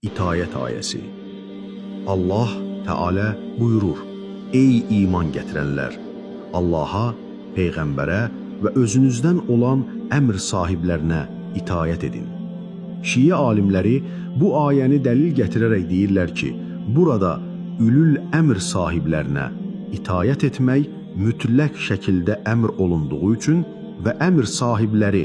İtayət ayəsi. Allah Teala buyurur: Ey iman gətirənlər! Allaha, Peyğəmbərə və özünüzdən olan əmr sahiblərinə itayət edin. Şiə alimləri bu ayəni dəlil gətirərək deyirlər ki, burada ülül əmr sahiblərinə itayət etmək mütləq şəkildə əmr olunduğu üçün və əmr sahibləri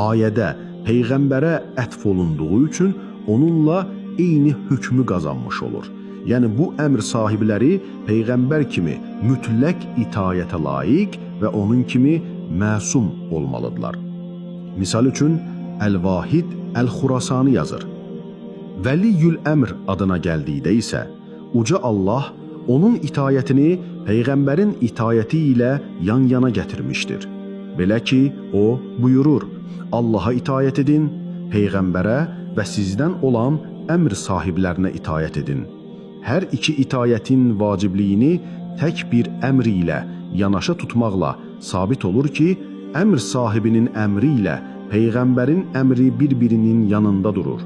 ayədə Peyğəmbərə ətf olunduğu üçün onunla eyni hökmü qazanmış olur. Yəni bu əmr sahibləri Peyğəmbər kimi mütləq itayətə layiq və onun kimi məsum olmalıdırlar. Misal üçün Əl-Vahid Əl-Xurasani yazır. Vəliyyül əmr adına gəldikdə isə uca Allah onun itayətini Peyğəmbərin itayəti ilə yan-yana gətirmişdir. Belə ki, o buyurur: Allaha itayət edin, Peyğəmbərə və sizdən olan əmr sahiblərinə itayət edin. Hər iki itayətin vacibliyini tək bir əmr ilə yanaşa tutmaqla sabit olur ki, əmr sahibinin əmri ilə Peyğəmbərin əmri bir-birinin yanında durur.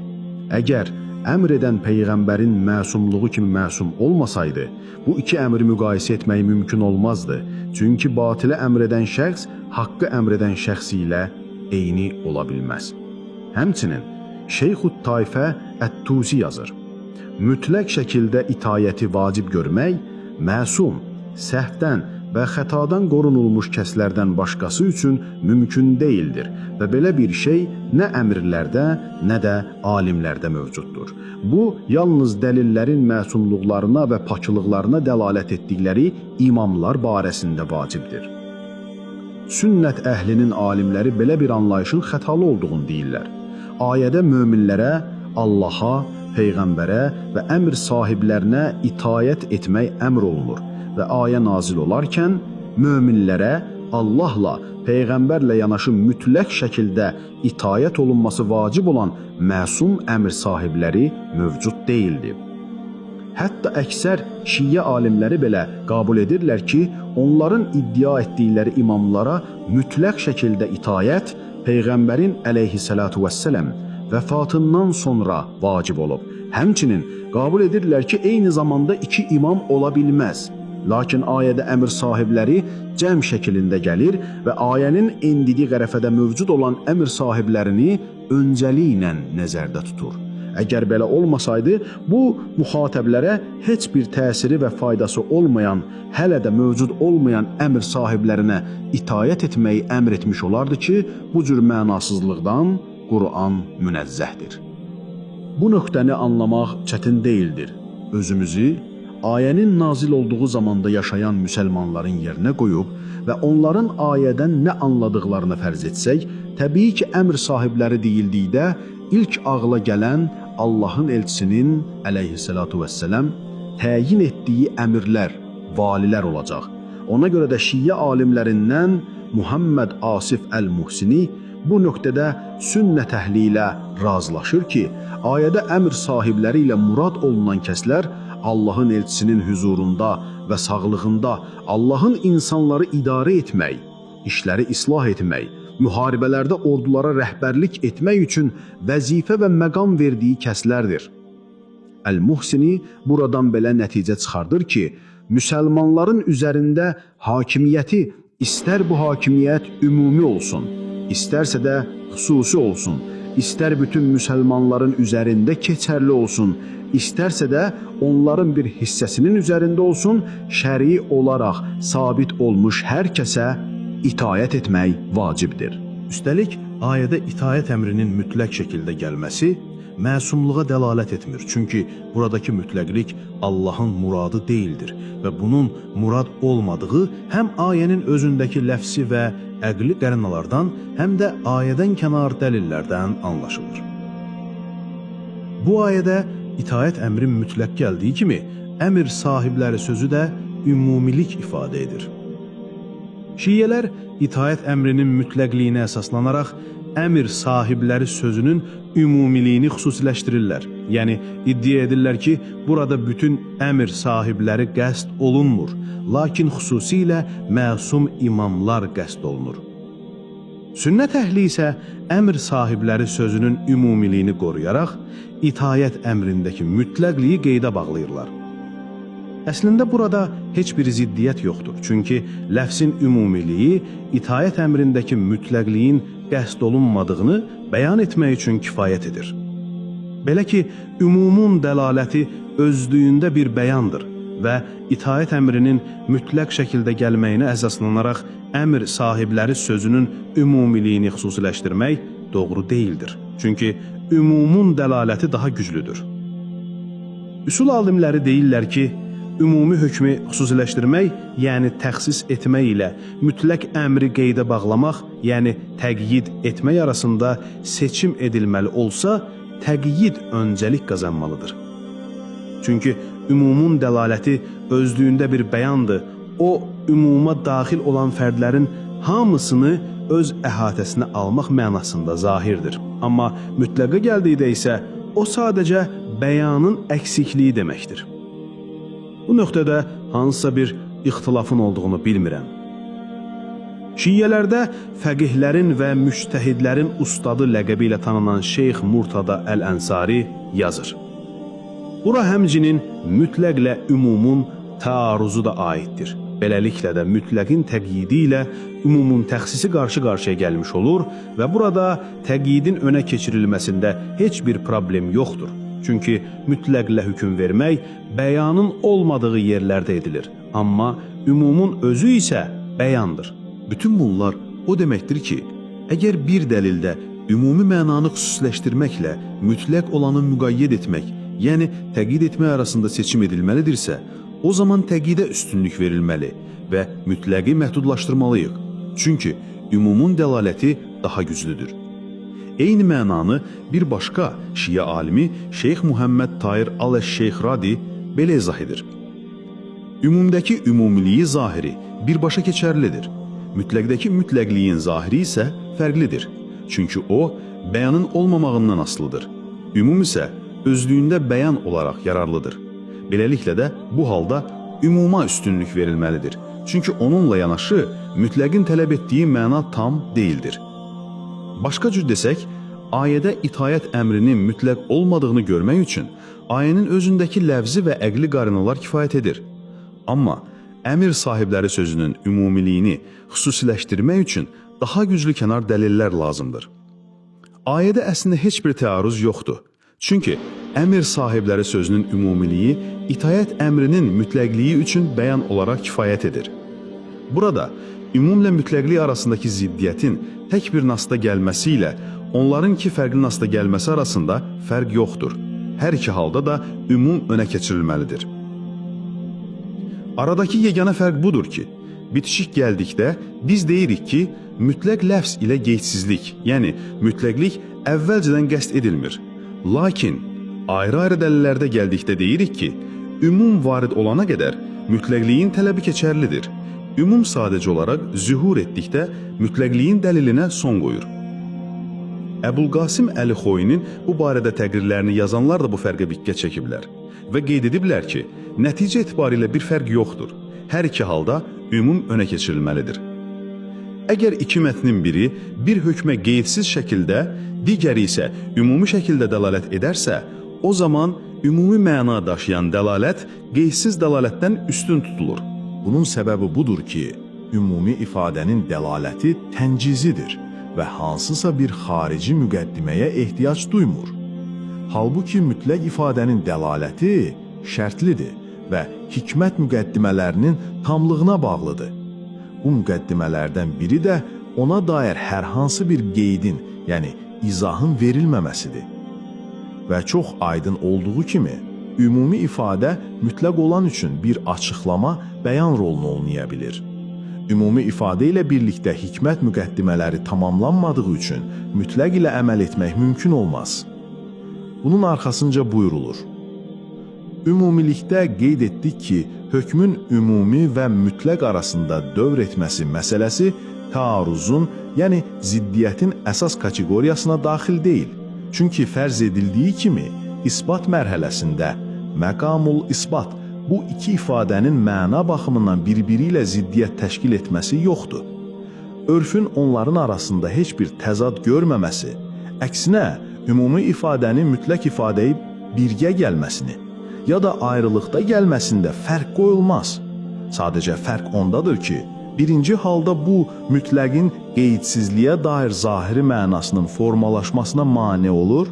Əgər əmr edən Peyğəmbərin məsumluğu kimi məsum olmasaydı, bu iki əmri müqayisə etmək mümkün olmazdı. Çünki batilə əmr edən şəxs haqqı əmr edən şəxs ilə eyni ola bilməz. Həmçinin Şeyxut Tayfə Ət-Tusi yazır. Mütləq şəkildə itayəti vacib görmək məsum, səhvdən və xətadan qorunulmuş kəslərdən başqası üçün mümkün deyildir və belə bir şey nə əmrlərdə, nə də alimlərdə mövcuddur. Bu, yalnız dəlillərin məsumluqlarına və paklıqlarına dəlalət etdikləri imamlar barəsində vacibdir. Sünnət əhlinin alimləri belə bir anlayışın xətalı olduğunu deyirlər. Ayədə möminlərə, Allaha, Peyğəmbərə və əmr sahiblərinə itayət etmək əmr olunur və ayə nazil olarkən möminlərə Allahla, Peyğəmbərlə yanaşı mütləq şəkildə itayət olunması vacib olan məsum əmr sahibləri mövcud deyildi. Hətta əksər şiə alimləri belə qəbul edirlər ki, onların iddia etdikləri imamlara mütləq şəkildə itayət Peyğəmbərin əleyhissalatu vəssalam vəfatından sonra vacib olub. Həmçinin qəbul edirlər ki, eyni zamanda iki imam ola bilməz. Lakin ayədə əmr sahibləri cəm şəklində gəlir və ayənin endiyi tərəfədə mövcud olan əmr sahiblərini öncəliklə nəzərdə tutur. Əgər belə olmasaydı, bu müxatəblərə heç bir təsiri və faydası olmayan, hələ də mövcud olmayan əmr sahiblərinə itayət etməyi əmr etmiş olardı ki, bu cür mənasızlıqdan Quran münəzzəhdir. Bu nöqtəni anlamaq çətin deyildir. Özümüzü ayənin nazil olduğu zamanda yaşayan müsəlmanların yerinə qoyub və onların ayədən nə anladıqlarını fərz etsək, təbii ki, əmr sahibləri deyildikdə ilk ağla gələn Allahın elçisinin əleyhissalatu vəssalam təyin etdiyi əmirlər, valilər olacaq. Ona görə də şiə alimlərindən Muhammed Asif Əl-Muhsini bu nöqtədə sünnət əhli ilə razılaşır ki, ayədə əmr sahibləri ilə murad olunan kəslər Allahın elçisinin huzurunda və sağlığında Allahın insanları idarə etmək, işləri islah etmək, müharibələrdə ordulara rəhbərlik etmək üçün vəzifə və məqam verdiyi kəslərdir. Əl-Muhsini buradan belə nəticə çıxardır ki, müsəlmanların üzərində hakimiyyəti istər bu hakimiyyət ümumi olsun, istərsə də xüsusi olsun, istər bütün müsəlmanların üzərində keçərli olsun, istərsə də onların bir hissəsinin üzərində olsun, şəri olaraq sabit olmuş hər kəsə itayət etmək vacibdir. Üstəlik, ayədə itayət əmrinin mütləq şəkildə gəlməsi məsumluğa dəlalət etmir. Çünki buradakı mütləqlik Allahın muradı deyildir və bunun murad olmadığı həm ayənin özündəki ləfsi və əqli qərinalardan, həm də ayədən kənar dəlillərdən anlaşılır. Bu ayədə itayət əmri mütləq gəldiyi kimi, əmr sahibləri sözü də ümumilik ifadə edir. Şiələr itayət əmrinin mütləqliyinə əsaslanaraq əmr sahibləri sözünün ümumiliyini xüsusiləşdirirlər. Yəni iddia edirlər ki, burada bütün əmr sahibləri qəsd olunmur, lakin xüsusilə məsum imamlar qəsd olunur. Sünnət əhli isə əmr sahibləri sözünün ümumiliyini qoruyaraq itayət əmrindəki mütləqliyi qeydə bağlayırlar. Əslində burada heç bir ziddiyyət yoxdur. Çünki ləfzin ümumiliyi itayət əmrindəki mütləqliyin qəsd olunmadığını bəyan etmək üçün kifayət edir. Belə ki, ümumun dəlaləti özlüyündə bir bəyandır və itayət əmrinin mütləq şəkildə gəlməyinə əsaslanaraq əmr sahibləri sözünün ümumiliyini xüsusiləşdirmək doğru deyildir. Çünki ümumun dəlaləti daha güclüdür. Üsul alimləri deyirlər ki, ümumi hökmü xüsusiləşdirmək, yəni təxsis etmək ilə mütləq əmri qeydə bağlamaq, yəni təqyid etmək arasında seçim edilməli olsa, təqyid öncəlik qazanmalıdır. Çünki ümumun dəlaləti özlüyündə bir bəyandır. O, ümuma daxil olan fərdlərin hamısını öz əhatəsinə almaq mənasında zahirdir. Amma mütləqə gəldikdə isə o sadəcə bəyanın əksikliyi deməkdir. Bu nöqtədə hansısa bir ixtilafın olduğunu bilmirəm. Şiyyələrdə fəqihlərin və müctəhidlərin ustadı ləqəbi ilə tanınan Şeyx Murtada Əl-Ənsari yazır. Bura həmçinin mütləqlə ümumun təarruzu da aiddir. Beləliklə də mütləqin təqyidi ilə ümumun təxsisi qarşı-qarşıya gəlmiş olur və burada təqyidin önə keçirilməsində heç bir problem yoxdur. Çünki mütləqlə hökm vermək bəyanın olmadığı yerlərdə edilir. Amma ümumun özü isə bəyandır. Bütün bunlar o deməkdir ki, əgər bir dəlildə ümumi mənanı xüsusiləşdirməklə mütləq olanı müqayyəd etmək, yəni təqyid etmək arasında seçim edilməlidirsə, o zaman təqyidə üstünlük verilməli və mütləqi məhdudlaşdırmalıyıq. Çünki ümumun dəlaləti daha güclüdür. Eyni mənanı bir başqa şiə alimi Şeyx Muhammed Tahir Al-Şeyx Radi belə izah edir. Ümumdəki ümumiliyi zahiri birbaşa keçərlidir. Mütləqdəki mütləqliyin zahiri isə fərqlidir. Çünki o, bəyanın olmamağından asılıdır. Ümum isə özlüyündə bəyan olaraq yararlıdır. Beləliklə də bu halda ümuma üstünlük verilməlidir. Çünki onunla yanaşı mütləqin tələb etdiyi məna tam deyildir. Başqa cür desək, ayədə itayət əmrinin mütləq olmadığını görmək üçün ayənin özündəki ləfzi və əqli qarinalar kifayət edir. Amma əmir sahibləri sözünün ümumiliyini xüsusiləşdirmək üçün daha güclü kənar dəlillər lazımdır. Ayədə əslində heç bir təarruz yoxdur. Çünki əmir sahibləri sözünün ümumiliyi itayət əmrinin mütləqliyi üçün bəyan olaraq kifayət edir. Burada ümumla mütləqlik arasındakı ziddiyyətin tək bir nasda gəlməsi ilə onların iki fərqli nasda gəlməsi arasında fərq yoxdur. Hər iki halda da ümum önə keçirilməlidir. Aradakı yeganə fərq budur ki, bitişik gəldikdə biz deyirik ki, mütləq ləfz ilə qeydsizlik, yəni mütləqlik əvvəlcədən qəsd edilmir. Lakin ayrı-ayrı dəlillərdə gəldikdə deyirik ki, ümum varid olana qədər mütləqliyin tələbi keçərlidir. Ümum sadəcə olaraq zühur etdikdə mütləqliyin dəlilinə son qoyur. Əbulqasim Əli Xoyinin bu barədə təqrirlərini yazanlar da bu fərqə diqqət çəkiblər və qeyd ediblər ki, nəticə etibarilə bir fərq yoxdur. Hər iki halda ümum önə keçirilməlidir. Əgər iki mətnin biri bir hökmə qeydsiz şəkildə, digəri isə ümumi şəkildə dəlalət edərsə, o zaman ümumi məna daşıyan dəlalət qeydsiz dəlalətdən üstün tutulur. Bunun səbəbi budur ki, ümumi ifadənin dəlaləti təncizidir və hansısa bir xarici müqəddiməyə ehtiyac duymur. Halbuki mütləq ifadənin dəlaləti şərtlidir və hikmət müqəddimələrinin tamlığına bağlıdır. Bu müqəddimələrdən biri də ona dair hər hansı bir qeydin, yəni izahın verilməməsidir. Və çox aydın olduğu kimi, ümumi ifadə mütləq olan üçün bir açıqlama, bəyan rolunu oynaya bilir. Ümumi ifadə ilə birlikdə hikmət müqəddimələri tamamlanmadığı üçün mütləq ilə əməl etmək mümkün olmaz. Bunun arxasınca buyurulur. Ümumilikdə qeyd etdik ki, hökmün ümumi və mütləq arasında dövr etməsi məsələsi taarruzun, yəni ziddiyyətin əsas kateqoriyasına daxil deyil. Çünki fərz edildiyi kimi isbat mərhələsində məqamul isbat bu iki ifadənin məna baxımından bir-biri ilə ziddiyyət təşkil etməsi yoxdur. Örfün onların arasında heç bir təzad görməməsi, əksinə Ümumi ifadəni mütləq ifadəyi birgə gəlməsini ya da ayrılıqda gəlməsində fərq qoyulmaz. Sadəcə fərq ondadır ki, birinci halda bu mütləqin qeydsizliyə dair zahiri mənasının formalaşmasına mane olur,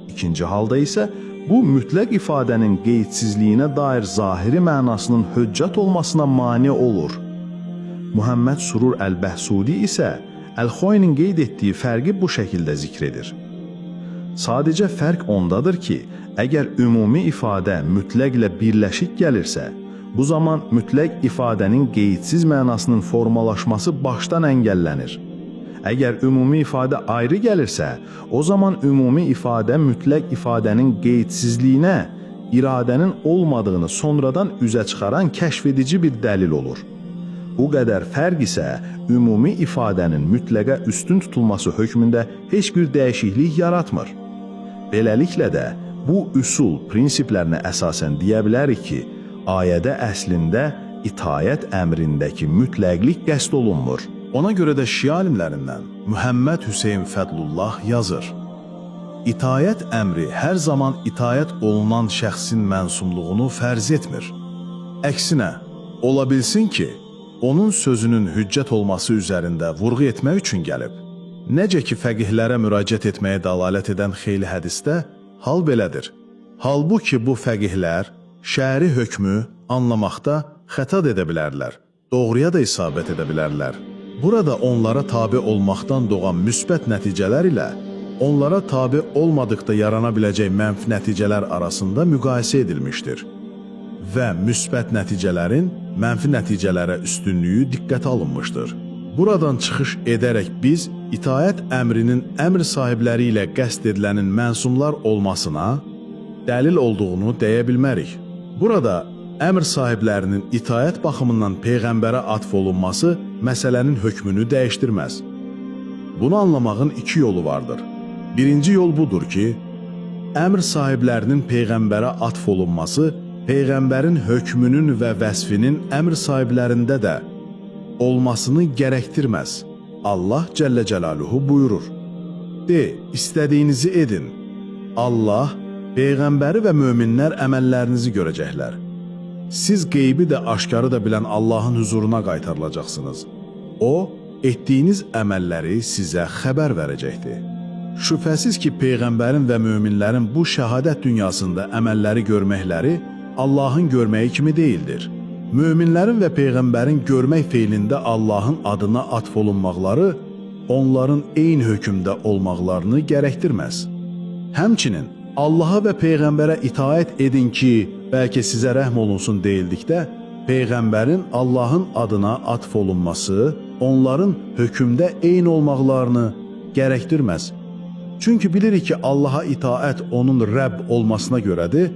ikinci halda isə bu mütləq ifadənin qeydsizliyinə dair zahiri mənasının höccət olmasına mane olur. Muhammed Surur Əl-Bəhsudi isə Əl-Xoynin qeyd etdiyi fərqi bu şəkildə zikr edir. Sadəcə fərq ondadır ki, əgər ümumi ifadə mütləqlə birləşik gəlirsə, bu zaman mütləq ifadənin qeydsiz mənasının formalaşması başdan əngəllənir. Əgər ümumi ifadə ayrı gəlirsə, o zaman ümumi ifadə mütləq ifadənin qeydsizliyinə, iradənin olmadığını sonradan üzə çıxaran kəşf edici bir dəlil olur. Bu qədər fərq isə ümumi ifadənin mütləqə üstün tutulması hökmündə heç bir dəyişiklik yaratmır. Beləliklə də bu üsul prinsiplərinə əsasən deyə bilərik ki, ayədə əslində itaət əmrindəki mütləqlik qəsd olunmur. Ona görə də Şia alimlərindən Mühəmməd Hüseyn Fədlullah yazır. İtaət əmri hər zaman itaət olunan şəxsin mənsumluğunu fərz etmir. Əksinə, ola bilsin ki, onun sözünün hüccət olması üzərində vurğu etmək üçün gəlib. Necə ki fəqihlərə müraciət etməyə dəlalət edən xeyli hədisdə hal belədir. Halbuki bu fəqihlər şəri hökmü anlamaqda xəta da edə bilərlər, doğruya da isabət edə bilərlər. Burada onlara tabe olmaqdan doğan müsbət nəticələr ilə onlara tabe olmadıqda yarana biləcək mənfi nəticələr arasında müqayisə edilmişdir və müsbət nəticələrin mənfi nəticələrə üstünlüyü diqqətə alınmışdır. Buradan çıxış edərək biz itaət əmrinin əmr sahibləri ilə qəsd edilənin mənsumlar olmasına dəlil olduğunu deyə bilmərik. Burada əmr sahiblərinin itaət baxımından peyğəmbərə atf olunması məsələnin hökmünü dəyişdirməz. Bunu anlamağın iki yolu vardır. Birinci yol budur ki, əmr sahiblərinin peyğəmbərə atf olunması peyğəmbərin hökmünün və vəsfinin əmr sahiblərində də olmasını gərəkdirməz. Allah Cəllə Cəlaluhu buyurur: De, istədiyinizi edin. Allah, peyğəmbəri və möminlər əməllərinizi görəcəklər. Siz qeybi də aşkarı da bilən Allahın huzuruna qaytarılacaqsınız. O, etdiyiniz əməlləri sizə xəbər verəcəkdir. Şübhəsiz ki, peyğəmbərin və möminlərin bu şəhadət dünyasında əməlləri görməkləri Allahın görməyi kimi deyildir. Möminlərin və peyğəmbərin görmək feilində Allahın adına atf olunmaqları onların eyni hökmdə olmaqlarını gərəkdirməz. Həmçinin Allaha və peyğəmbərə itaət edin ki, bəlkə sizə rəhm olunsun deyildikdə, peyğəmbərin Allahın adına atf olunması onların hökmdə eyni olmaqlarını gərəkdirməz. Çünki bilirik ki, Allaha itaət onun Rəbb olmasına görədir,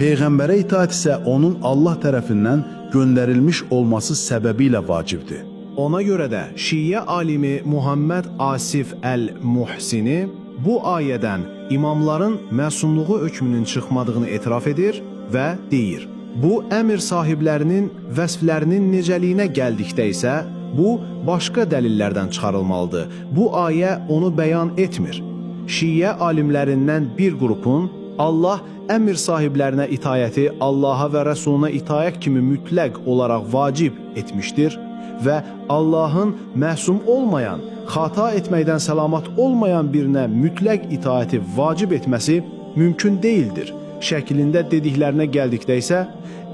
peyğəmbərə itaət isə onun Allah tərəfindən göndərilmiş olması səbəbilə vacibdir. Ona görə də Şiə alimi Muhammed Asif Əl-Muhsini bu ayədən imamların məsumluğu hökmünün çıxmadığını etiraf edir və deyir: Bu əmr sahiblərinin vəsflərinin necəliyinə gəldikdə isə bu başqa dəlillərdən çıxarılmalıdır. Bu ayə onu bəyan etmir. Şiə alimlərindən bir qrupun Allah əmr sahiblərinə itaəti Allaha və Rəsuluna itaət kimi mütləq olaraq vacib etmişdir və Allahın məsum olmayan, xata etməkdən səlamat olmayan birinə mütləq itaəti vacib etməsi mümkün deyildir. Şəklində dediklərinə gəldikdə isə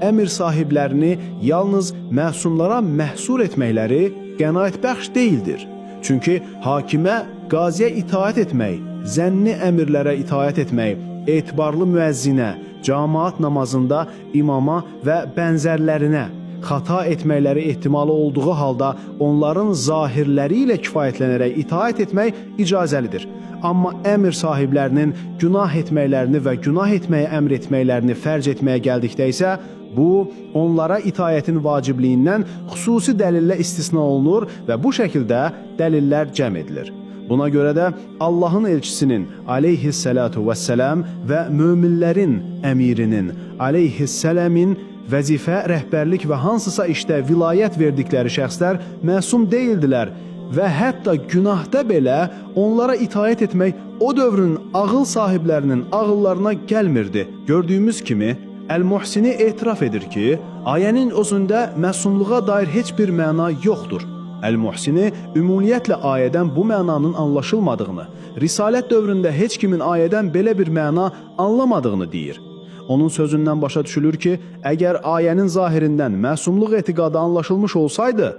əmr sahiblərini yalnız məsumlara məhsur etməkləri qənaətbəxş deyildir. Çünki hakimə, qaziyə itaət etmək, zənni əmrlərə itaət etmək, etibarlı müəzzinə, camaat namazında imama və bənzərlərinə xata etməkləri ehtimalı olduğu halda onların zahirləri ilə kifayətlənərək itaət etmək icazəlidir. Amma əmr sahiblərinin günah etməklərini və günah etməyə əmr etməklərini fərz etməyə gəldikdə isə bu onlara itaətin vacibliyindən xüsusi dəlillə istisna olunur və bu şəkildə dəlillər cəm edilir. Buna görə də Allahın elçisinin aleyhissalatu vəssalam və möminlərin əmirinin aleyhissələmin vəzifə, rəhbərlik və hansısa işdə vilayət verdikləri şəxslər məsum deyildilər. Və hətta günahda belə onlara itaət etmək o dövrün ağıl sahiblərinin ağıllarına gəlmirdi. Gördüyümüz kimi Əl-Muhsini etiraf edir ki, ayənin özündə məsumluğa dair heç bir məna yoxdur. Əl-Muhsini ümumiyyətlə ayədən bu mənanın anlaşılmadığını, Risalət dövründə heç kimin ayədən belə bir məna anlamadığını deyir. Onun sözündən başa düşülür ki, əgər ayənin zahirindən məsumluq etiqadı anlaşılmış olsaydı,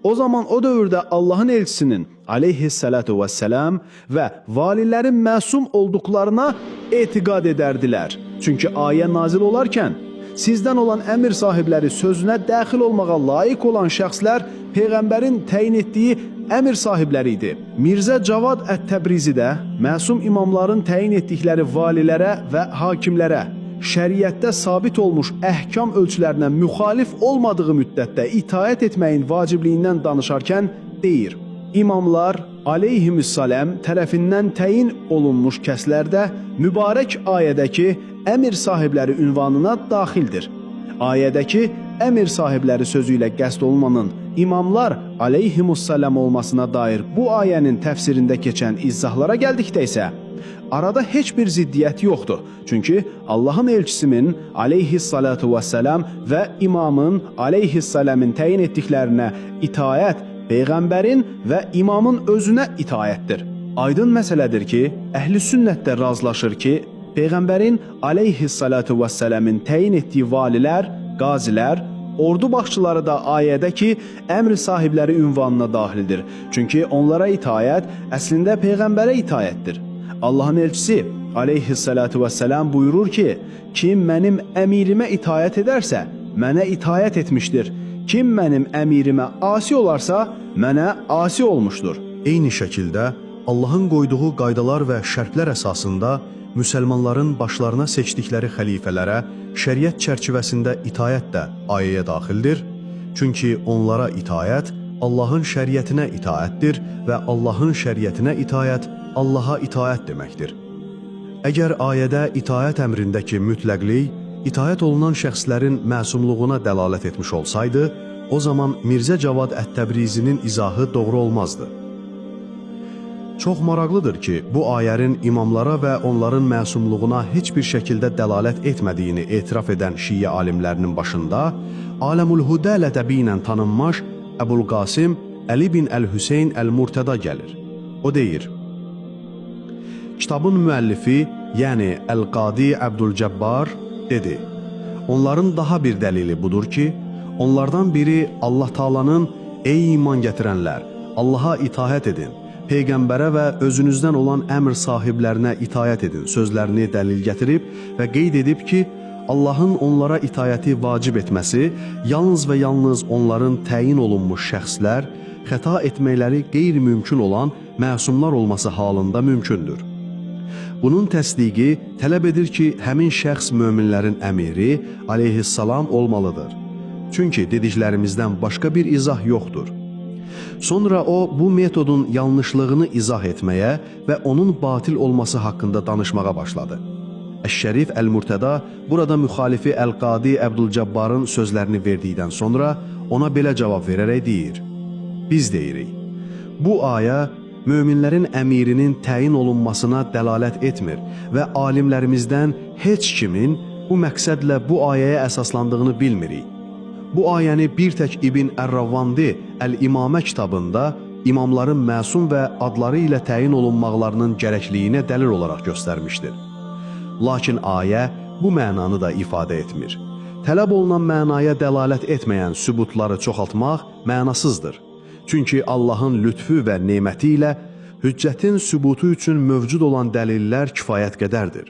o zaman o dövrdə Allahın elçisinin aleyhissalatu vesselam və valilərin məsum olduqlarına etiqad edərdilər. Çünki ayə nazil olarkən sizdən olan əmir sahibləri sözünə daxil olmağa layiq olan şəxslər peyğəmbərin təyin etdiyi əmir sahibləri idi. Mirzə Cavad Ət-Təbrizi də məsum imamların təyin etdikləri valilərə və hakimlərə şəriətdə sabit olmuş əhkam ölçülərinə müxalif olmadığı müddətdə itaət etməyin vacibliyindən danışarkən deyir: İmamlar aleyhissalam tərəfindən təyin olunmuş kəslər də mübarək ayədəki əmir sahibləri ünvanına daxildir. Ayədəki əmir sahibləri sözü ilə qəsd olunanın imamlar aleyhissalam olmasına dair bu ayənin təfsirində keçən izahlara gəldikdə isə arada heç bir ziddiyyət yoxdur. Çünki Allahın elçisinin aleyhissalatu vesselam və imamın aleyhissalamın təyin etdiklərinə itaət peyğəmbərin və imamın özünə itaətdir. Aydın məsələdir ki, əhli sünnət də razılaşır ki, peyğəmbərin aleyhissalatu vesselamın təyin etdiyi valilər, qazilər, ordu başçıları da ayədəki əmr sahibləri ünvanına daxildir. Çünki onlara itaət əslində peyğəmbərə itaətdir. Allahın elçisi aleyhissalatu vesselam buyurur ki, kim mənim əmirimə itaət edərsə, mənə itaət etmişdir. Kim mənim əmirimə asi olarsa, mənə asi olmuşdur. Eyni şəkildə Allahın qoyduğu qaydalar və şərtlər əsasında müsəlmanların başlarına seçdikləri xəlifələrə şəriət çərçivəsində itaət də ayəyə daxildir. Çünki onlara itaət Allahın şəriətinə itaətdir və Allahın şəriətinə itaət Allaha itaət deməkdir. Əgər ayədə itaət əmrindəki mütləqlik itaət olunan şəxslərin məsumluğuna dəlalət etmiş olsaydı, o zaman Mirzə Cavad Ət-Təbrizinin izahı doğru olmazdı. Çox maraqlıdır ki, bu ayərin imamlara və onların məsumluğuna heç bir şəkildə dəlalət etmədiyini etiraf edən şiə alimlərinin başında Aləmül Hudə ləqəbi ilə tanınmış Əbul Qasım Əli bin Əl-Hüseyn Əl-Murtəda gəlir. O deyir: Kitabın müəllifi, yəni Əl-Qadi Əbdülcəbbar dedi: Onların daha bir dəlili budur ki, onlardan biri Allah Taala'nın ey iman gətirənlər, Allaha itaət edin, peyğəmbərə və özünüzdən olan əmr sahiblərinə itaət edin sözlərini dəlil gətirib və qeyd edib ki, Allahın onlara itaəti vacib etməsi yalnız və yalnız onların təyin olunmuş şəxslər, xəta etməkləri qeyri-mümkün olan məsumlar olması halında mümkündür. Bunun təsdiqi tələb edir ki, həmin şəxs möminlərin əmiri aleyhissalam olmalıdır. Çünki dediklərimizdən başqa bir izah yoxdur. Sonra o bu metodun yanlışlığını izah etməyə və onun batil olması haqqında danışmağa başladı. Əş-Şərif Əl-Murtəda burada müxalifi Əl-Qadi Əbdülcəbbarın sözlərini verdikdən sonra ona belə cavab verərək deyir: Biz deyirik, bu ayə möminlərin əmirinin təyin olunmasına dəlalət etmir və alimlərimizdən heç kimin bu məqsədlə bu ayəyə əsaslandığını bilmirik. Bu ayəni bir tək İbn Ər-Ravandi Əl-İmamə kitabında imamların məsum və adları ilə təyin olunmaqlarının gərəkliyinə dəlil olaraq göstərmişdir. Lakin ayə bu mənanı da ifadə etmir. Tələb olunan mənaya dəlalət etməyən sübutları çoxaltmaq mənasızdır. Çünki Allahın lütfü və neməti ilə hüccətin sübutu üçün mövcud olan dəlillər kifayət qədərdir.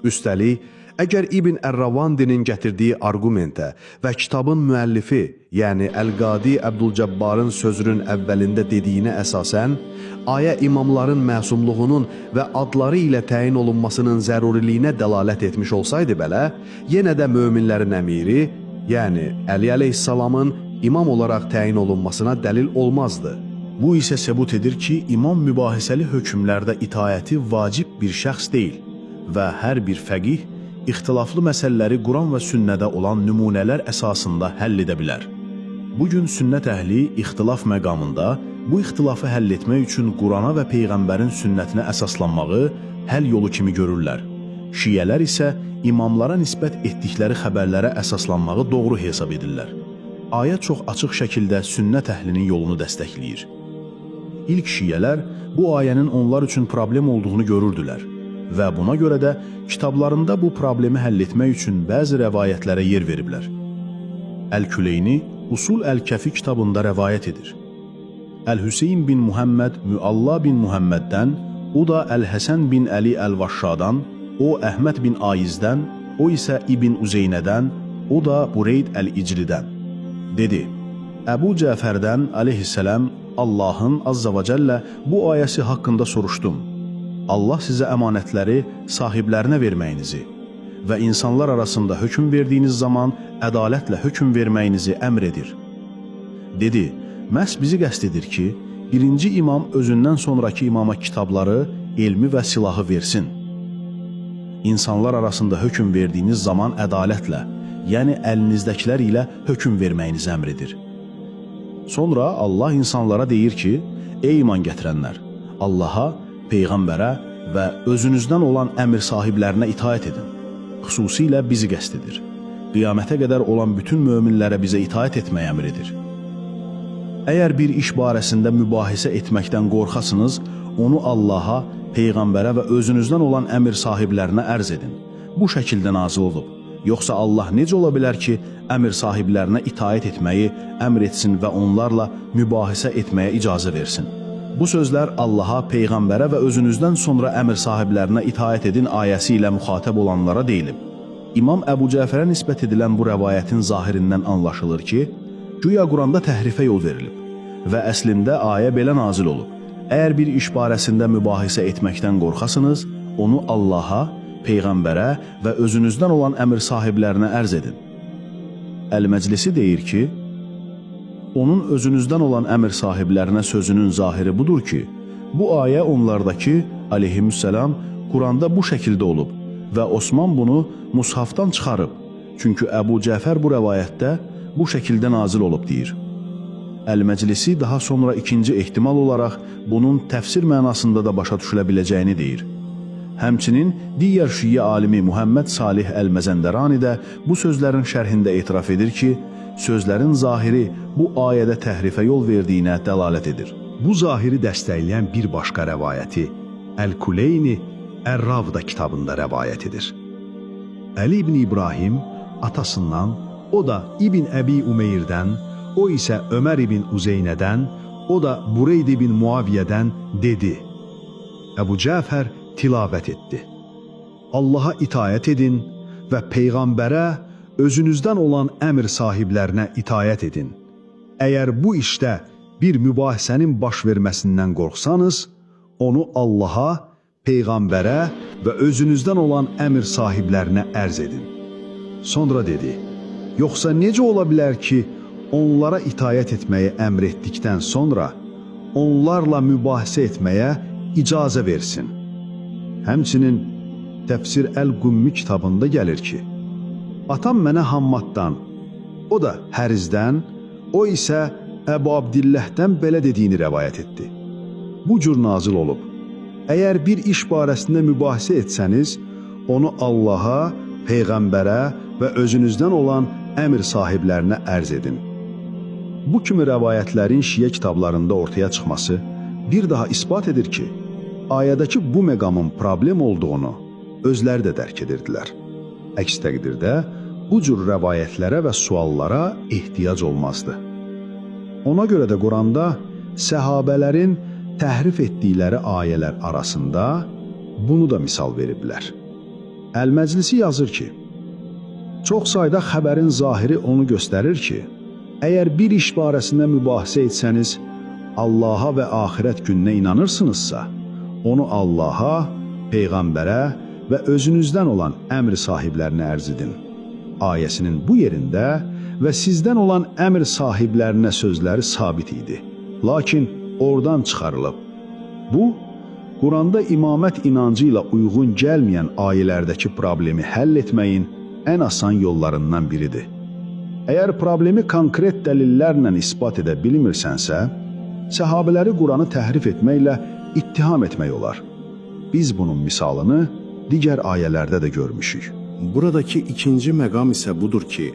Üstəlik, əgər İbn Ər-Ravandinin gətirdiyi arqumentə və kitabın müəllifi, yəni Əl-Qadi Əbdülcəbbarın sözünün əvvəlində dediyinə əsasən, ayə imamların məsumluğunun və adları ilə təyin olunmasının zəruriliyinə dəlalət etmiş olsaydı belə, yenə də möminlərin əmiri, yəni Əli əleyhissalamın imam olaraq təyin olunmasına dəlil olmazdı. Bu isə sübut edir ki, imam mübahisəli hökmlərdə itaəti vacib bir şəxs deyil və hər bir fəqih ixtilaflı məsələləri Quran və sünnədə olan nümunələr əsasında həll edə bilər. Bu gün sünnət əhli ixtilaf məqamında bu ixtilafı həll etmək üçün Qurana və peyğəmbərin sünnətinə əsaslanmağı həll yolu kimi görürlər. Şiələr isə imamlara nisbət etdikləri xəbərlərə əsaslanmağı doğru hesab edirlər. Ayə çox açıq şəkildə sünnət əhlinin yolunu dəstəkləyir. İlk şiələr bu ayənin onlar üçün problem olduğunu görürdülər və buna görə də kitablarında bu problemi həll etmək üçün bəzi rəvayətlərə yer veriblər. Əl-Küleyni Usul Əl-Kəfi kitabında rəvayət edir. Əl-Hüseyn bin Muhammed Müalla bin Muhammeddən, o da Əl-Həsən bin Əli Əl-Vaşşadan, o Əhməd bin Ayizdən, o isə İbn Uzeynədən, o da Bureyd Əl-İclidən. Dedi: Əbu Cəfərdən əleyhissalam Allahın azza və cəllə bu ayəsi haqqında soruşdum. Allah sizə əmanətləri sahiblərinə verməyinizi və insanlar arasında hökm verdiyiniz zaman ədalətlə hökm verməyinizi əmr edir. Dedi: Məhz bizi qəsd edir ki, birinci imam özündən sonrakı imama kitabları, elmi və silahı versin. İnsanlar arasında hökm verdiyiniz zaman ədalətlə, yəni əlinizdəkilər ilə hökm verməyinizi əmr edir. Sonra Allah insanlara deyir ki, ey iman gətirənlər, Allaha, peyğəmbərə və özünüzdən olan əmr sahiblərinə itaət edin. Xüsusilə bizi qəsd edir. Qiyamətə qədər olan bütün möminlərə bizə itaət etməyi əmr edir. Əgər bir iş barəsində mübahisə etməkdən qorxasınız, onu Allaha, peyğəmbərə və özünüzdən olan əmr sahiblərinə ərz edin. Bu şəkildə nazil olub. Yoxsa Allah necə ola bilər ki, əmr sahiblərinə itaət etməyi əmr etsin və onlarla mübahisə etməyə icazə versin? Bu sözlər Allaha, peyğəmbərə və özünüzdən sonra əmr sahiblərinə itaət edin ayəsi ilə müxatəb olanlara deyilib. İmam Əbu Cəfərə nisbət edilən bu rəvayətin zahirindən anlaşılır ki, güya Quranda təhrifə yol verilib və əslində ayə belə nazil olub. Əgər bir iş barəsində mübahisə etməkdən qorxasınız, onu Allaha, peyğəmbərə və özünüzdən olan əmr sahiblərinə ərz edin. Əl-Məclisi deyir ki, onun özünüzdən olan əmr sahiblərinə sözünün zahiri budur ki, bu ayə onlardakı aleyhissalam Quranda bu şəkildə olub və Osman bunu mushafdan çıxarıb. Çünki Əbu Cəfər bu rəvayətdə bu şəkildə nazil olub deyir. Əl-Məclisi daha sonra ikinci ehtimal olaraq bunun təfsir mənasında da başa düşülə biləcəyini deyir. Həmçinin digər şiə alimi Muhammed Salih Əl-Məzəndərani də bu sözlərin şərhində etiraf edir ki, sözlərin zahiri bu ayədə təhrifə yol verdiyinə dəlalət edir. Bu zahiri dəstəkləyən bir başqa rəvayəti Əl-Kuleyni Ər-Ravda kitabında rəvayət edir. Əli ibn İbrahim atasından, o da İbn Əbi Umeyrdən, o isə Ömər ibn Uzeynədən, o da Bureyd ibn Muaviyədən dedi. Əbu Cəfər tilavət etdi. Allaha itaət edin və peyğəmbərə, özünüzdən olan əmr sahiblərinə itaət edin. Əgər bu işdə bir mübahisənin baş verməsindən qorxsanız, onu Allaha, peyğəmbərə və özünüzdən olan əmr sahiblərinə ərz edin. Sonra dedi: Yoxsa necə ola bilər ki, onlara itaət etməyi əmr etdikdən sonra onlarla mübahisə etməyə icazə versin? Həmçinin Təfsir Əl-Qummi kitabında gəlir ki, atam mənə Hammaddan, o da Hərizdən, o isə Əbu Abdilləhdən belə dediyini rəvayət etdi. Bu cür nazil olub. Əgər bir iş barəsində mübahisə etsəniz, onu Allaha, peyğəmbərə və özünüzdən olan əmr sahiblərinə ərz edin. Bu kimi rəvayətlərin şiə kitablarında ortaya çıxması bir daha isbat edir ki, ayədəki bu məqamın problem olduğunu özləri də dərk edirdilər. Əks təqdirdə bu cür rəvayətlərə və suallara ehtiyac olmazdı. Ona görə də Quranda səhabələrin təhrif etdikləri ayələr arasında bunu da misal veriblər. Əl-Məclisi yazır ki, çox sayda xəbərin zahiri onu göstərir ki, əgər bir iş barəsində mübahisə etsəniz, Allaha və axirət gününə inanırsınızsa, onu Allaha, peyğəmbərə və özünüzdən olan əmr sahiblərinə ərz edin. Ayəsinin bu yerində və sizdən olan əmr sahiblərinə sözləri sabit idi. Lakin oradan çıxarılıb. Bu, Quranda imamət inancı ilə uyğun gəlməyən ayələrdəki problemi həll etməyin ən asan yollarından biridir. Əgər problemi konkret dəlillərlə isbat edə bilmirsənsə, Səhabələri Quranı təhrif etməklə ittiham etmək olar. Biz bunun misalını digər ayələrdə də görmüşük. Buradakı ikinci məqam isə budur ki,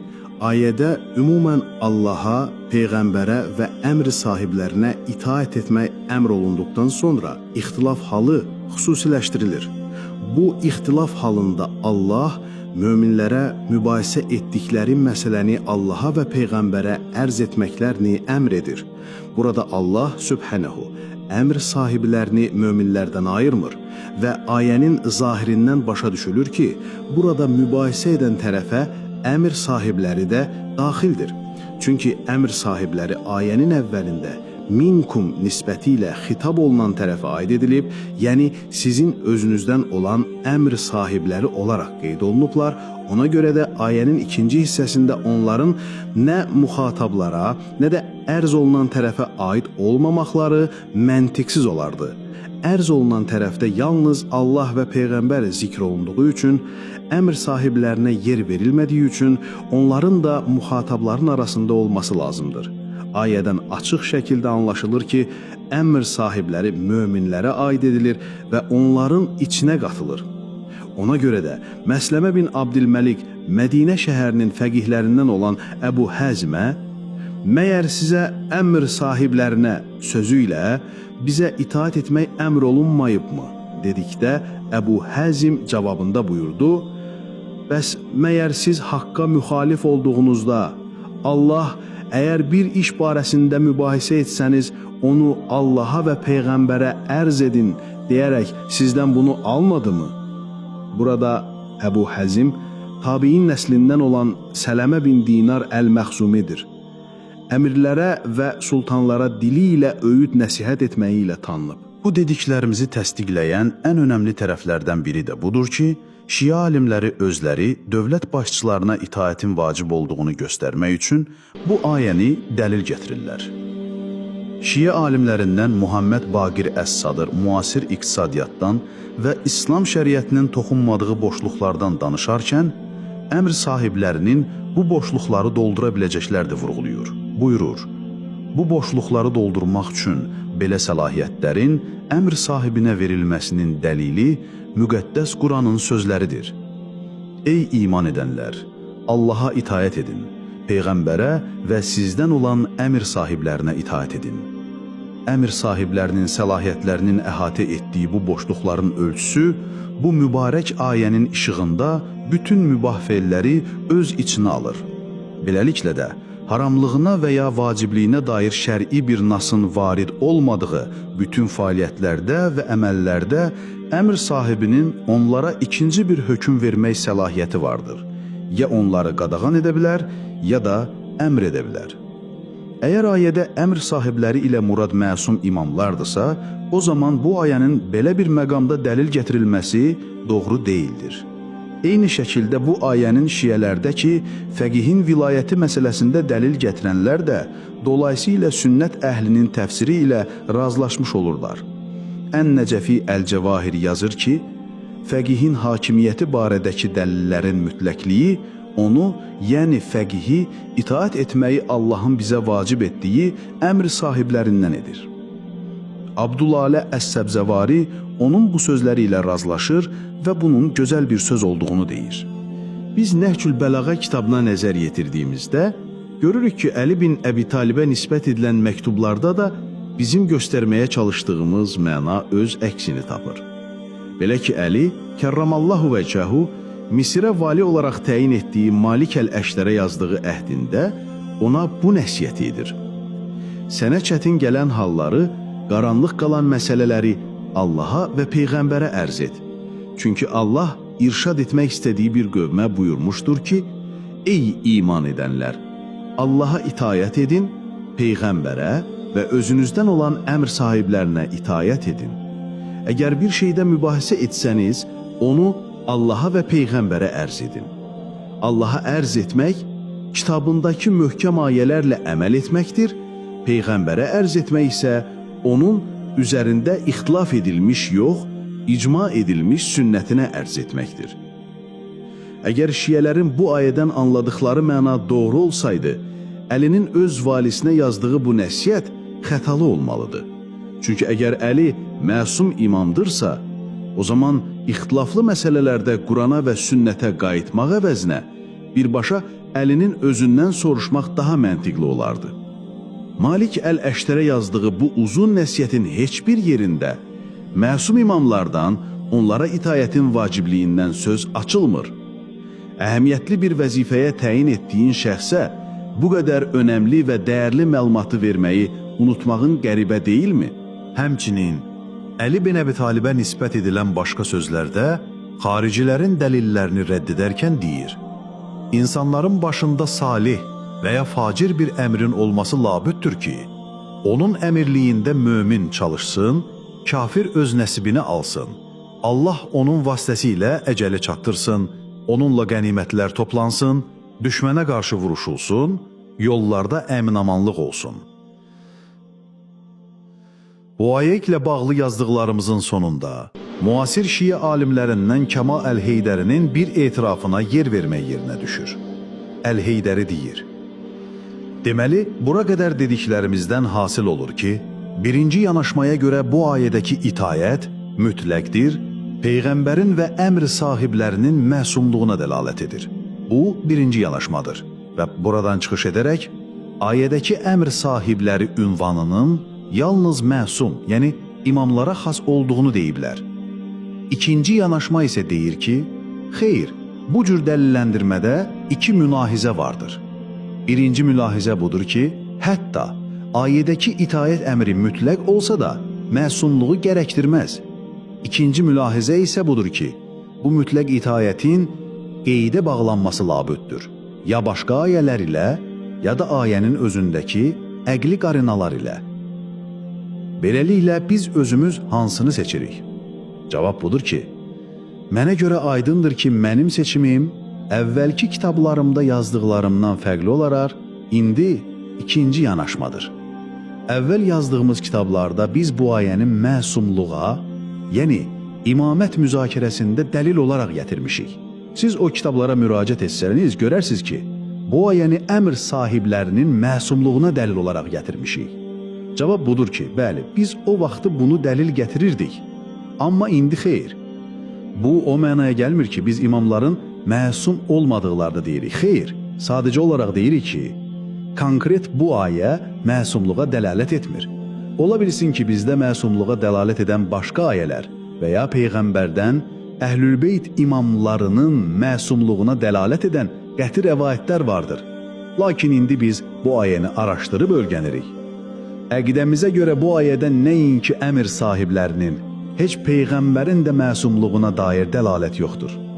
ayədə ümumən Allaha, peyğəmbərə və əmr sahiblərinə itaət etmək əmr olunduqdan sonra ixtilaf halı xüsusiləşdirilir. Bu ixtilaf halında Allah möminlərə mübahisə etdikləri məsələni Allaha və peyğəmbərə ərz etməklərini əmr edir. Burada Allah Sübhanehu əmr sahiblərini möminlərdən ayırmır və ayənin zahirindən başa düşülür ki, burada mübahisə edən tərəfə əmr sahibləri də daxildir. Çünki əmr sahibləri ayənin əvvəlində minkum nisbəti ilə xitab olunan tərəfə aid edilib, yəni sizin özünüzdən olan əmr sahibləri olaraq qeyd olunublar. Ona görə də ayənin ikinci hissəsində onların nə müxatablara, nə də ərz olunan tərəfə aid olmamaqları məntiqsiz olardı. Ərz olunan tərəfdə yalnız Allah və Peyğəmbər zikr olunduğu üçün, əmr sahiblərinə yer verilmədiyi üçün onların da müxatabların arasında olması lazımdır. Ayədən açıq şəkildə anlaşılır ki, əmr sahibləri möminlərə aid edilir və onların içinə qatılır. Ona görə də Məsləmə bin Abdülməlik Mədinə şəhərinin fəqihlərindən olan Əbu Həzmə "Məyər sizə əmr sahiblərinə" sözü ilə bizə itaat etmək əmr olunmayıbmı? Dedikdə Əbu Həzim cavabında buyurdu: Bəs məyər siz haqqa müxalif olduğunuzda Allah əgər bir iş barəsində mübahisə etsəniz, onu Allaha və peyğəmbərə ərz edin deyərək sizdən bunu almadı mı? Burada Əbu Həzim tabiin nəslindən olan Sələmə bin Dinar Əl-Məxzumidir. Əmirlərə və sultanlara dili ilə öyüd nəsihət etməyi ilə tanınıb. Bu dediklərimizi təsdiqləyən ən önəmli tərəflərdən biri də budur ki, Şia alimləri özləri dövlət başçılarına itaətin vacib olduğunu göstərmək üçün bu ayəni dəlil gətirirlər. Şia alimlərindən Muhammed Baqir Əs-Sadr müasir iqtisadiyyatdan və İslam şəriətinin toxunmadığı boşluqlardan danışarkən, əmr sahiblərinin bu boşluqları doldura biləcəklər də vurğulayır. Buyurur: Bu boşluqları doldurmaq üçün belə səlahiyyətlərin əmr sahibinə verilməsinin dəlili müqəddəs Quranın sözləridir. Ey iman edənlər, Allaha itaət edin, peyğəmbərə və sizdən olan əmr sahiblərinə itaət edin. Əmr sahiblərinin səlahiyyətlərinin əhatə etdiyi bu boşluqların ölçüsü bu mübarək ayənin işığında bütün mübah feilləri öz içinə alır. Beləliklə də haramlığına və ya vacibliyinə dair şər'i bir nasın varid olmadığı bütün fəaliyyətlərdə və əməllərdə əmr sahibinin onlara ikinci bir hökm vermək səlahiyyəti vardır. Ya onları qadağan edə bilər, ya da əmr edə bilər. Əgər ayədə əmr sahibləri ilə murad məsum imamlardırsa, o zaman bu ayənin belə bir məqamda dəlil gətirilməsi doğru deyildir. Eyni şəkildə bu ayənin şiələrdə ki, fəqihin vilayəti məsələsində dəlil gətirənlər də dolayısıyla sünnət əhlinin təfsiri ilə razılaşmış olurlar. Ən-Nəcəfi Əl-Cəvahir yazır ki, fəqihin hakimiyyəti barədəki dəlillərin mütləqliyi onu, yəni fəqihi itaat etməyi Allahın bizə vacib etdiyi əmr sahiblərindən edir. Abdülalə Əs-Səbzəvari onun bu sözləri ilə razılaşır və bunun gözəl bir söz olduğunu deyir. Biz Nəhcül Bəlağə kitabına nəzər yetirdiyimizdə görürük ki, Əli bin Əbi Talibə nisbət edilən məktublarda da bizim göstərməyə çalışdığımız məna öz əksini tapır. Belə ki, Əli kərramallahu vəchahu Misirə vali olaraq təyin etdiyi Malik əl-Əştərə yazdığı əhdində ona bu nəsihəti edir. Sənə çətin gələn halları, qaranlıq qalan məsələləri Allaha və peyğəmbərə ərz et. Çünki Allah irşad etmək istədiyi bir qövmə buyurmuşdur ki, ey iman edənlər, Allaha itaət edin, peyğəmbərə və özünüzdən olan əmr sahiblərinə itaət edin. Əgər bir şeydə mübahisə etsəniz, onu Allaha və peyğəmbərə ərz edin. Allaha ərz etmək, kitabındakı möhkəm ayələrlə əməl etməkdir, peyğəmbərə ərz etmək isə onun üzərində ixtilaf edilmiş yox, icma edilmiş sünnətinə ərz etməkdir. Əgər şiələrin bu ayədən anladıqları məna doğru olsaydı, Əlinin öz valisinə yazdığı bu nəsihət xətalı olmalıdır. Çünki əgər Əli məsum imamdırsa, o zaman ixtilaflı məsələlərdə Qurana və sünnətə qayıtmaq əvəzinə birbaşa Əlinin özündən soruşmaq daha məntiqli olardı. Malik Əl-Əştərə yazdığı bu uzun nəsihətin heç bir yerində məsum imamlardan onlara itayətin vacibliyindən söz açılmır. Əhəmiyyətli bir vəzifəyə təyin etdiyin şəxsə bu qədər önəmli və dəyərli məlumatı verməyi unutmağın qəribə deyilmi? Həmçinin Əli bin Əbi Talibə nisbət edilən başqa sözlərdə xaricilərin dəlillərini rədd edərkən deyir: İnsanların başında salih və ya facir bir əmrin olması labüddür ki, onun əmirliyində mömin çalışsın, kafir öz nəsibini alsın. Allah onun vasitəsilə əcəli çatdırsın, onunla qənimətlər toplansın, düşmənə qarşı vuruşulsun, yollarda əmin-amanlıq olsun. Bu ayə ilə bağlı yazdıqlarımızın sonunda müasir şiə alimlərindən Kəmal Əl-Heydərinin bir etirafına yer vermək yerinə düşür. Əl-Heydəri deyir: Deməli, bura qədər dediklərimizdən hasil olur ki, birinci yanaşmaya görə bu ayədəki itayət mütləqdir, peyğəmbərin və əmr sahiblərinin məsumluğuna dəlalət edir. Bu birinci yanaşmadır və buradan çıxış edərək ayədəki əmr sahibləri ünvanının yalnız məsum, yəni imamlara xas olduğunu deyiblər. İkinci yanaşma isə deyir ki, xeyr, bu cür dəlilləndirmədə iki münahizə vardır. Birinci mülahizə budur ki, hətta ayədəki itayət əmri mütləq olsa da məsumluğu gərəkdirməz. İkinci mülahizə isə budur ki, bu mütləq itayətin qeydə bağlanması labüddür. Ya başqa ayələr ilə, ya da ayənin özündəki əqli qarinalar ilə. Beləliklə biz özümüz hansını seçirik? Cavab budur ki, mənə görə aydındır ki, mənim seçimim əvvəlki kitablarımda yazdıqlarımdan fərqli olaraq indi ikinci yanaşmadır. Əvvəl yazdığımız kitablarda biz bu ayəni məsumluğa, yəni imamət müzakirəsində dəlil olaraq gətirmişik. Siz o kitablara müraciət etsəniz görərsiniz ki, bu ayəni əmr sahiblərinin məsumluğuna dəlil olaraq gətirmişik. Cavab budur ki, bəli, biz o vaxtı bunu dəlil gətirirdik. Amma indi xeyr. Bu o mənaya gəlmir ki, biz imamların məsum olmadıqlarını deyirik. Xeyr, sadəcə olaraq deyirik ki, konkret bu ayə məsumluğa dəlalət etmir. Ola bilsin ki, bizdə məsumluğa dəlalət edən başqa ayələr və ya peyğəmbərdən Əhlülbeyt imamlarının məsumluğuna dəlalət edən qəti rəvayətlər vardır. Lakin indi biz bu ayəni araşdırıb öyrənirik. Əqidəmizə görə bu ayədə nəinki əmr sahiblərinin, heç peyğəmbərin də məsumluğuna dair dəlalət yoxdur.